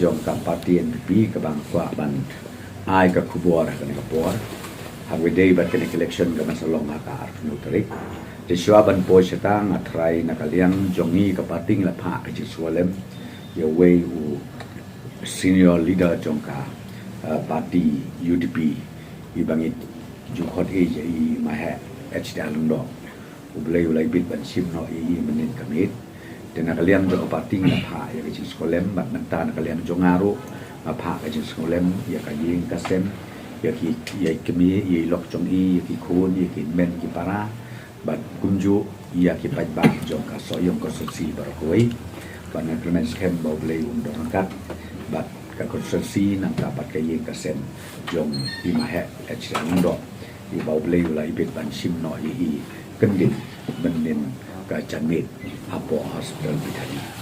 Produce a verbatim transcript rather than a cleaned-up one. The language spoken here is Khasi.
jong ka party N P P kaba nga kwah ban ai ka khubor ha kane ka por. Haba dei bad kane ka election kaba sa long ha ka arphew tarik. Te shuwa ban poi shata nga trai na ka liang jong ngi ka party ngi la phah ka jingsngewlem ïa uwei u senior leader jong ka uh, party U D P iba ngi ju khot ïa i Maheh H D R Lyngdoh. U Blei u la ibit ban shim noh ïa i mynnin ka miet. Te na ka liang jong ka party ngi la phah ïa ka jingsngewlem bad mynta na ka liang jong nga ruh nga phah ka jingsngewlem ïa ka ïing ka sem, ïa ki, ïa ki kmie, ïa i lok jong i, ïa ki khun, ïa ki hynmen ki para bad kumjuh ïa ki paidbah jong ka Sohiong constituency baroh kawei. Bad nga kyrmen skhem ba U Blei un don ryngkat bad ka constituency nangta bad ka ïing ka sem jong i Maheh H D R Lyngdoh, iba U Blei u la ibit ban shim noh ïa i kyndit mynnin ka janmiet hapoh hospital Bethany.